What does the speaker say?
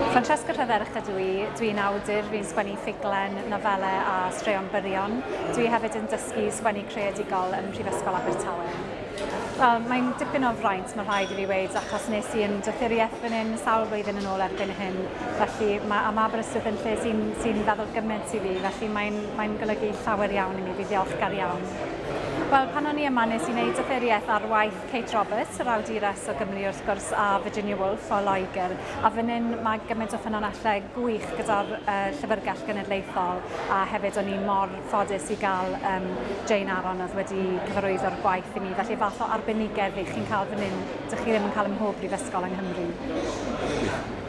Francesca Rhydderch ydw i, dwi'n awdur, fi'n sgwennu ffuglen, nofelau a straeon byrion. Dwi hefyd yn dysgu sgwennu creadigol ym Mhrifysgol Abertawe. Wel, mae'n dipyn o fraint, mae rhaid i fi weud, achos nes i yn doethuriaeth fan hyn sawl blwyddyn yn ôl erbyn hyn. Felly, mae, a mae Aberystwyth yn lle sy'n sy feddwl gymaint i fi, felly mae'n mae golygu llawer iawn i mi, fi ddiolchgar iawn. Wel, pan o'n i yma, nes i wneud doethuriaeth ar waith Kate Roberts, yr awdures o Gymru wrth gwrs, a Virginia Woolf o Loegr. A fan hyn mae gymaint o ffynonellau gwych gyda'r uh, Llyfrgell Genedlaethol a hefyd o'n i mor ffodus i gael um, Jane Aaron oedd wedi cyfarwyddo'r gwaith i mi. Felly fath o arbenigedd i chi'n cael fan hyn, dych chi ddim yn cael ym mhob brifysgol yng Nghymru.